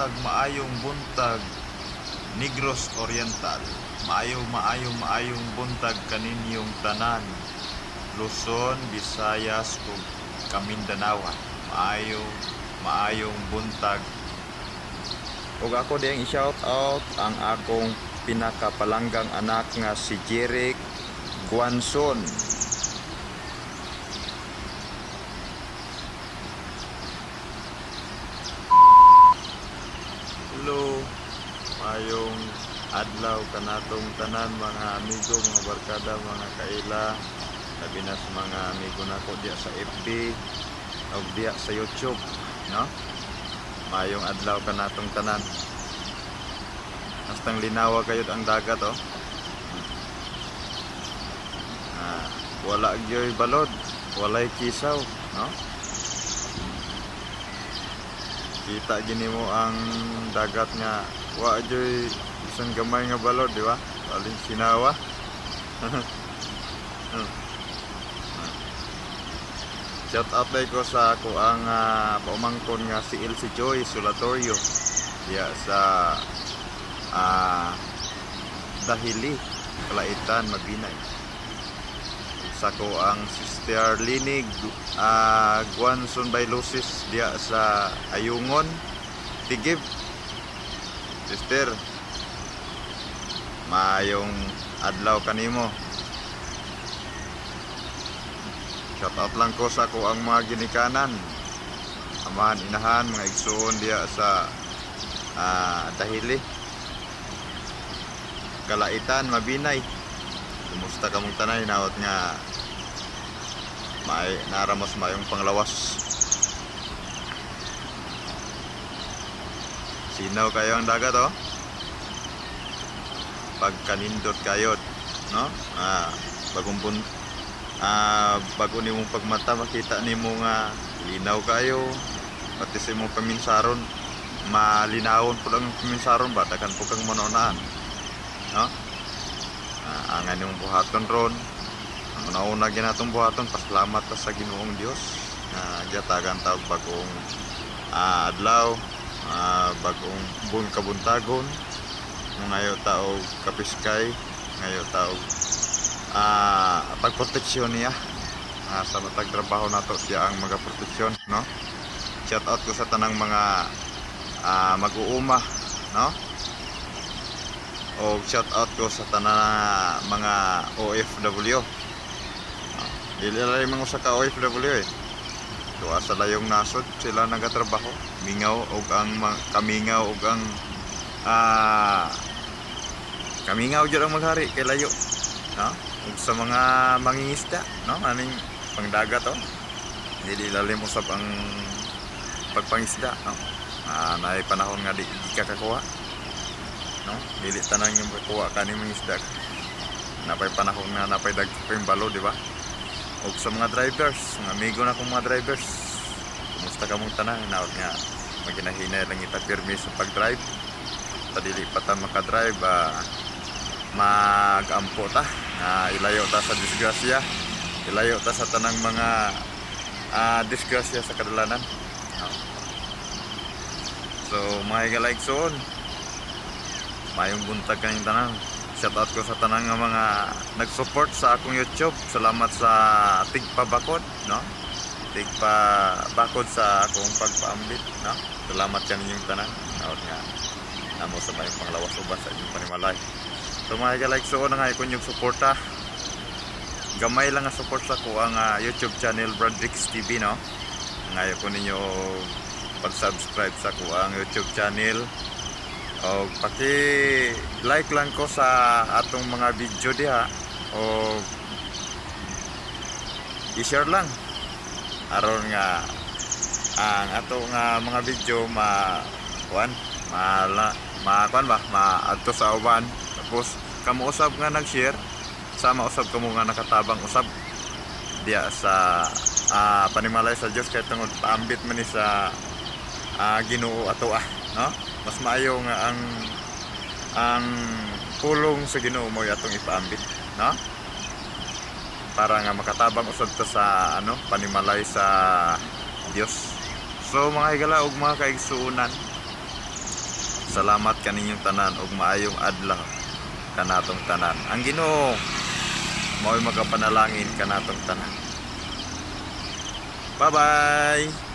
Buntag, maayong buntag, Negros Oriental. Maayo, maayo, maayong buntag kaninyong tanan. Luzon, Visayas ug Kamindanao. Maayo, maayong buntag. Ug ako diyang i-shout out ang akong pinakapalanggang anak nga si Jeric Guanzon. Hello, maayong adlaw kanatong tanan, mga amigo, mga barkada, mga kaila, labi na sa mga amigo nako diya sa FB ug diya sa YouTube, no? Maayong adlaw kanatong tanan. Hastang linawa kayod ang dagat, oh. Ah, wala gyoy balod, walay kisaw, no? Kita gini mo ang dagat nga wa joy isang gamay nga balod, di ba? Paling sinawa. Shout out day ko sa ako ang paumangkon nga si Elsie Joy Solatorio diya sa Dahili, Kalaitan, Mabinay. Sa ko ang Sister Linig Guanzon Bailusis diya sa Ayungon, Tigib. Sister, maayong adlaw kanimo. Shout out lang ko sa ako ang mga ginikanan, amahan, inahan, mga igsuon diya sa Dahili, Kalaitan, Mabinay. Kumusta kamong tanan? Hinaot nga may naramos mayong panglawas. Sinaw kayo ang dagat, oh. Pagkanindot kayod, no? Ah, bagong bun ah, bago nimong pagmata, makita nimo nga linaw kayo, pati sa imong paminsaron, malinawon po ang paminsaron ba, takan po kang manonaan, no? Ah, ang nimong buhaton ron, ang una-una ginatong buhaton, pasalamat ta sa Ginoong Dios nga giyatagan ta og bagong adlaw, bagong bun kabuntagon. Ngayo ta og kapiskay, ngayo ta og pagproteksyon niya. Sa matag trabaho nato, siya ang magaproteksyon, no? Shout out ko sa tanang mga mag-uuma, no? O shout out ko sa tanang mga OFW. Dili lang mga usa ka OFW eh. Tuwa sa layong nasod sila nagatrabaho. Mingaw og ang kamingaw og ang kamingaw jud ang maghari kay layo. No? Ug sa mga mangingisda, no? Aning pangdagat, oh. Dili lalim usab ang pagpangisda, no? Ah, naay panahon nga di ka kakuha. No? Dili tanan yung kakuha kani mga isda. Napay panahon nga napay dagko yung balo, di ba? Og sa mga drivers, mga amigo na kong mga drivers, kumusta kamong tanan? Hinaot nga maginahinay lang ita pirmi sa pag-drive. Ta dili pa ta makadrive, magampo ta nga ilayo ta sa disgrasya, ilayo ta sa tanang mga disgrasya sa kadalanan. No? So mga higalaigsoon, maayong buntag kanyong tanan. Shout out ko sa tanang nga mga nag-support sa akong YouTube. Salamat sa tigpabakod, no? Tigpabakod sa akong pagpaambit, no? Salamat kaninyong tanan. Hinaot nga namo sa mayong panglawas uban sa inyong panimalay. So mga higalaigsoon, nga ikon yung suporta. Gamay lang nga support sa ko ang YouTube channel Bradrix TV, no? Ngayon ko ninyo pag-subscribe sa ko ang YouTube channel. O paki-like lang ko sa atong mga video diha o i-share lang aron nga ang ato nga mga video ma kuan ma ma kuan ba, maadto sa uban, tapos kamo usab nga nag-share, sama usab kamo nga nakatabang usab diya sa panimalay sa Dios, kay tungod paambit man ni sa Ginoo ato, no? Mas maayo nga ang pulong sa Ginoo mo atong ipaambit, no? Para nga makatabang usab ta sa ano, panimalay sa Dios. So mga higala ug mga kaigsuonan, Salamat kaninyong tanan ug maayong adlaw kanatong tanan. Ang Ginoo mao'y makapanalangin kanatong tanan. Bye-bye.